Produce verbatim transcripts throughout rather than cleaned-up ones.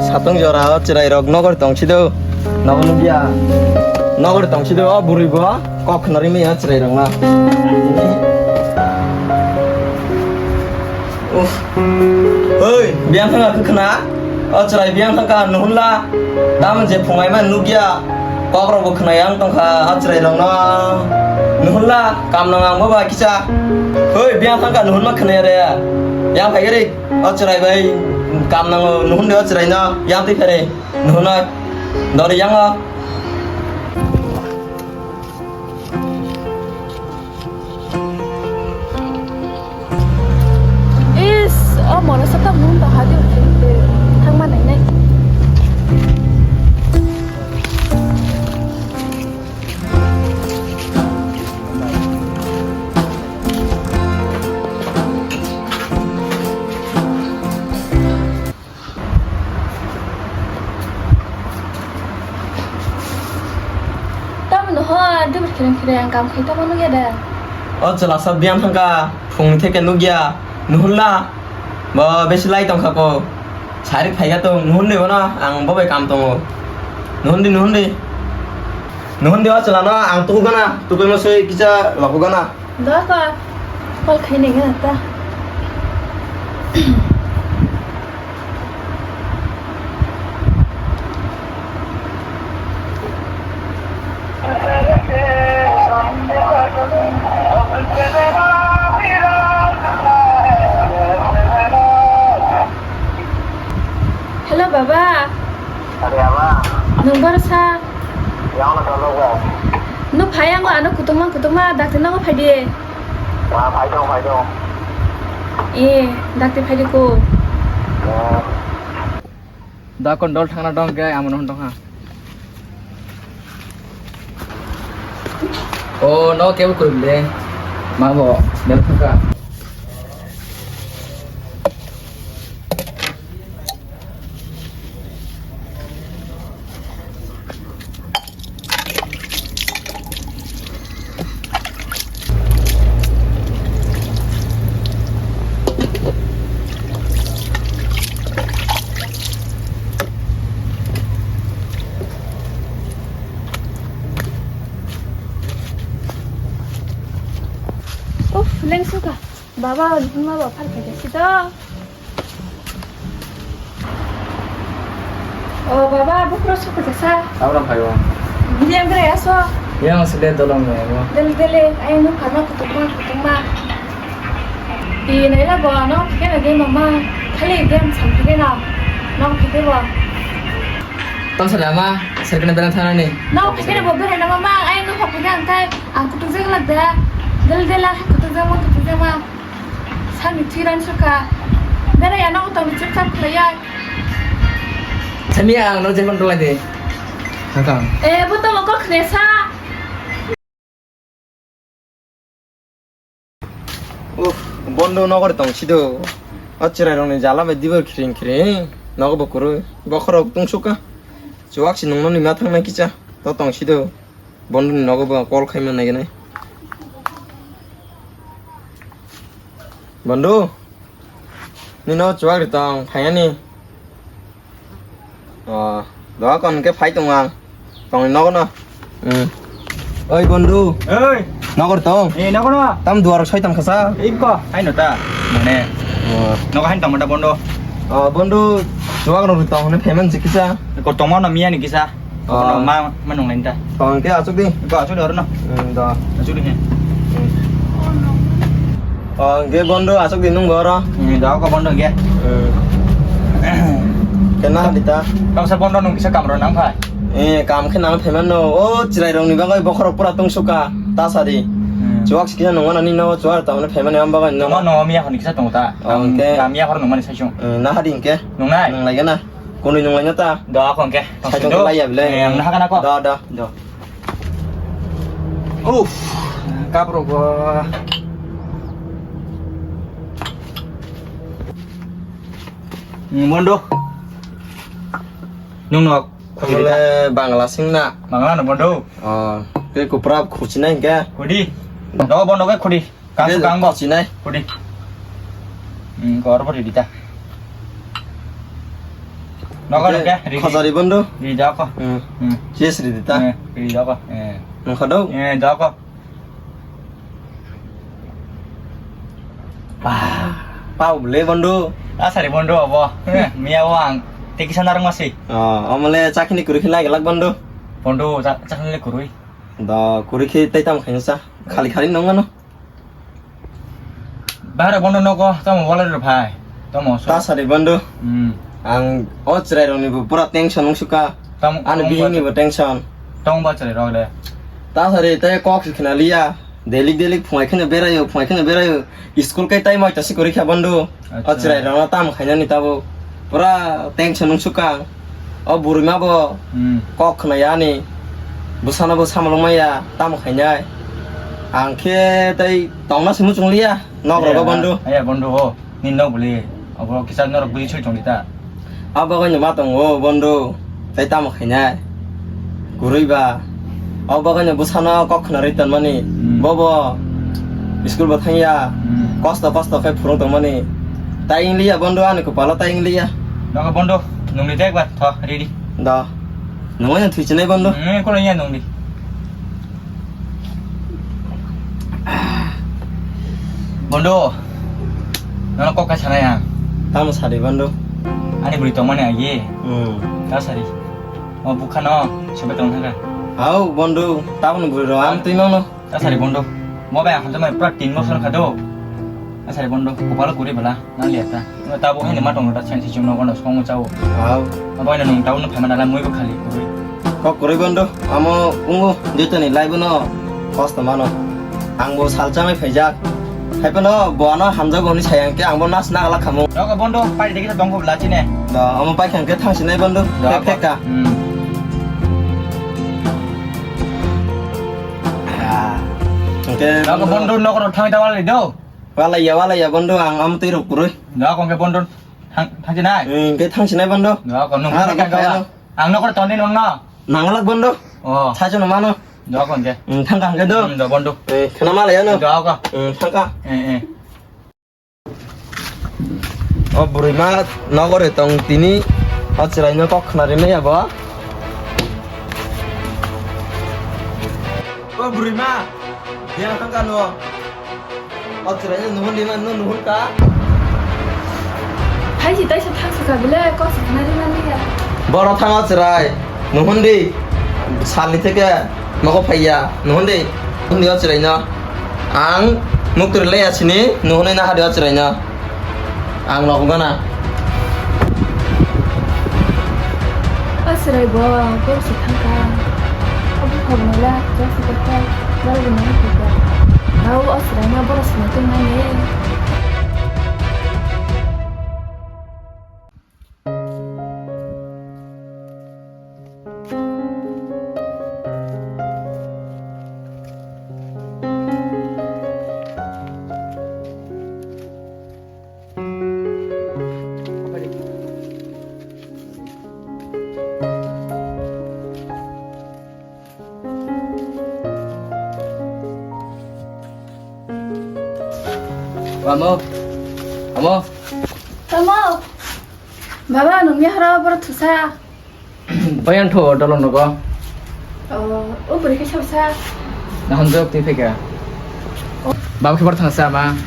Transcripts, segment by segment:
Satung jora o chwrai rok nogor tong sido. Nogo nugya. Nogor tong sido o bwrwi bo kok khna ri maya chwrai rok no. Oi, biyang thangka khe khna? O chwrai biyang thangka nuhunla? Tamo je phungai ma nukya, kok rok bo khna yang tongkha o chwrai rok no. Nuhunla, kam nang ang bo ba kisa. Oi, biyang thangka nuhun ma khna ya re. Yang phai gari, o chwrai bai kam nang nuhun de o chwrai no, yang twi phai re. Nuhun no, dori yang o. Is, o moro sa ta mun ta hadi uthi thangma nai nai. Tamoni ho, dibir khirang khirang ang kam khai tamo nugya da. O chwla sa biyang thangka, phung theke nugya, nuhunla, bo besi lai tongkha ko, sarik phaiya tong, nuhundi bono, ang bo bai kam tongo, nuhundi, nuhundi, nuhundi o chwla no, ang tuku gana, tukui mo soi kisa loku gana. Doka, call khainai gana ta. Hello, baba. Are ama. Nwng bwrwsa? Yang na tologo. Nwng phai, ang ano kutungma kutungma dakti nogo phai di. Wa, phai dong, phai dong. Eh, dakti phai di ko. Eh. Da kon dol thangna dong ke amo no dong ha. O no ke bu kurum de. Ma bo, del thangka. Uff, lengsuka. Baba, ma ba phar khaja sito. O baba, bukhro suku jasa. Abra phaio. Biyang gre aso. Yang sile dolong mo. Del dele, ai nu phama kutuma kutuma. Ti naila bo no phike na de mama. Khali game sam phike na. No phike bo. Tam sala ma, serkene beran thana ni. No phike na bo beran na mama, ai nu phike ang tai. Ang kutuk jeng lak da. Del dela kutuk jeng mo kutuk jeng ma. Sani thiran suka. Bera ya nong tong chuk chak khlaiya. Sami ang no jemon tolai de. Hakang. Eh, bo tong kok khne sa. Uff, bondo nogor tong sido. O chirai rong ni jala bai dibo khiring khiring. Nogo bo kuru. Bokhorok tong suka. Chuak si nong no ni ma thang nai kicha. To tong sido. Bondo ni nogo bo call khai man nai gane. Bondo, nino chuak ri tong, phai ani. O, doa kon ke phai tong ang. Tong nogo no. Hmm. Oi Bondo. Oi. Nogor tong. Eh, nogo no. Tam duar soi tong khasa. Iko, hai no ta. Mane. O. Nogo hai tong mata Bondo. O, Bondo, chuak no ri tong ne payment jikisa. Ko tong no miya ni kisa. Ah. Kono ma, ma nung lain ta. Tong ke asuk di. Ko asuk di oro no. Hmm, da. Asuk di he. Oh, ge Bondo asuk di nung oro. Hmm, da ko Bondo ge. Hmm. Kena di ta. Kau sa Bondo nung kisa kamro nang phai. Eh, kam khe nang phaimano. O, chirai rong ni bagai bokhorok pura tong suka. Ta sari. Hmm. Chuak sikina nung nani no chuar ta mane phaimani am bagai no. No, no, miya honi kisa tong ta. Oh, ke. Kam miya hor nung mani saisung. Hmm, na hadi ke. Nung nai. Nung lai gana. Kunu nung lai na ta. Da ko ke. Sai tong lai ya bile. Eh, ang na haka na ko. Da, da. Da. Uff, kaprok bo. Hmm, Bondo. Nung no. Tamole Bangla sing na. Bangla no Bondo. Oh, ke kupra khuchi na ke. Khudi. No Bondo ke khudi. Kasu kang bo. Khuchi na. Khudi. Hmm, kor bo ready ta. Nogo rok khe, ready. Khojari bondo. Ready dako. Hmm. Hmm. Yes, ready ta. Eh, ready dako. Eh. Nokha do. Eh, dako. Pau bole bondo. Asari bondo abo. Eh, miya o ang. Teki sana rong masi. Oh, omole chakini kuri khilai gelak bondo. Bondo, cha-, chakini kuri. Do kuri khi tei tam khaino cha. Khali khali nong ano. Bahar bondo nogo, tamo walai rw phai. Tamo so. Ta sari bondo. Hmm. Ang o chwrai rokni bo pura tension wng suka. Tamo, ani tamo bihikni ba-, bo tension. Tamo ba chwrai rok le. Ta sari tei kok se khna liya. Delik delik phungai kheno berayo, phungai kheno berayo. School kai tai moi ta si kori kha bondo. Acha. O chwrai rokno tam khainani tabo. Pura tension wng suka ang. O burima bo, hmm, kok khna yani. Bwsano bo samalwng maya, tamo khainai. Ang khe tei tongna se muchung liya, nok rogo bondo. Aya, bondo o, nini nok bwlwi. Abo kisa norok bwlwi soi tongdi ta. Abo bagwi no ma tongo bondo, tei tamo khainai. Kwrwi ba. Abo bagwi no bwsano kok khna rwi tonmani. Hmm. Bobo school bo thangya. Hmm. Kosto kosto khe phurung tongmani. Tai wng liya bondo ani kwpalo tai wng liya. Nogo bondo, nungni de ekbar, tho, ready. Da. Nungwi no thwi chinai bondo. Hmm, kono ya nungni. Bondo, nono kok kai sanai ang. Tamo sadi bondo. Ani bwrwi tongmani agi. Hmm. Ta sadi. O bukhano sobe tong thangkha. Hau bondo, taboni bwrwi rok ang twi mano. Ta sari bondo. Mo bai ang hamjakmani pura tin bosor kha do. Ta sari bondo. Kopalo kwrwi bwla. Nang liya ta. Nwng tabo haino ma tongo ta sensi chum nogo no songmo chao. Hau. Abo haino nwng tabo no phaima nala mui bo khali kwrwi. Kok kwrwi bondo. Amo ungo joto ni life no kosto mano. Ang bo sal chamai phaijak. Hai phano bo ano hamjago hwnwi sai ang khe ang bo nas nagala khamu. Nogo bondo pai de kisa dongkho bwla chine. Da, amo pai khe ang khe thang sinai bondo. Da, phek phek ka. Hmm. Ah. Hingke nogo bondo nokro thang ta walai do. Walai ya, walai ya bondo, ang amtwi rok kwrwi. Nogo hingke bondo thang, thang sinai. Hingke thang sinai bondo. Nogo nung ah, thang ka. Ang nokro toni nung no. Nanglak bondo. Oh. Sajo no mano. Nogo hingke. Hmm, thang ka hingke do. Hmm, do bondo. Eh, khna malai ya no. Nogo. Hmm, thang ka. Eh, eh. O bwrwima nogori tong tini, o chwraino kok khna rimaya bo. O bwrwima, biyang thang kano. O chwraino nuhun rima, no nuhun ka. Hai si taisa thang suka bile, kok sa khna rima niya. Boro thang o chwrai. Nuhundi, salni theke nogo phaiya. Nuhundi, nuhundi o chwraino. Ang muktwrwi laiya sini, nuhunwi nahadi o chwraino. Ang nogo gana. O chwrai bo, borok se thangkha. Obo khobno la, jok se kothai, borok bo nang thangkha. Hao o chwraino borok se nang tongmani. Amo, amo. Tamo. Baba, nungni horo boro thusa. Bayan tho dolo nogo. Oh, o bwrwi khe sosa. Nahamjok twi phika. Oh. Baba khe boro thangsa ma.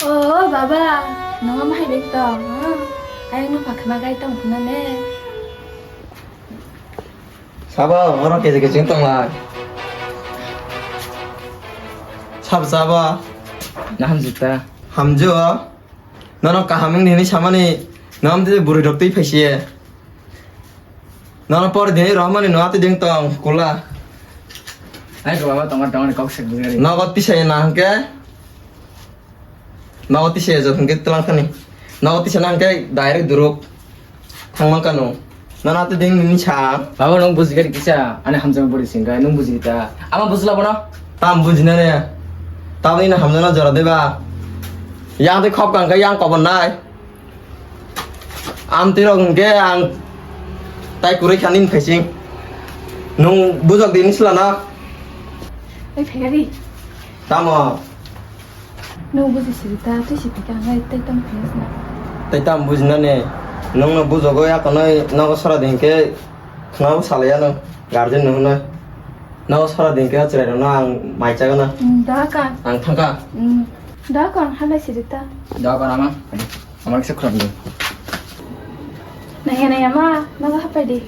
Oh, baba, nungo ma hai bai tong. Ayang no phakma gai tong phuna ne. Sabo, oro keje keje tong lai. Sab sabo. Nahamjita. Hamjo. Nono kaham wngni hinwi samani, nono amtwi bwrwi rok twi phaisiye. Nono pore dini rohormani no atwi ding tong, kula. Ai ko baba, tongma tongmani kok sek bujari. Nogo tisaya na hwnkhe, nogo tisaya jok hwnkhe twlang thani. Nogo tisaya na hwnkhe direct duruk. Thangma kanu. Nana tei ding nini sa. Baba, nwng bujigari kisa, ani hamjakma bwrwi singkha, nwng bujigita. Ama bujla bono? Tam bujina ne. Tam nini hamjakna jora deba. Yang tei khop kangkha yang kobor nai. Am tei rok hwnkhe ang tai kwrwi kha nini phaising. Nwng bujok di nini sila na. Oi, phegari. Tamo? Nwng buji siri ta, twi si phika, ang tei tamo phiyas na. Tei tamo bujina ne? Nwng no bujogo ya konoi nogo sora din ke khna bo salaya no guardian no hwnwi. Nogo sora din ke chwrai no ang mai chaga na. Mm, da ka. Ang thangka. Mm, da ka ang halai sirita. Da ka ama. Ama kisa khram di. Naya naya ma, nogo hapai di.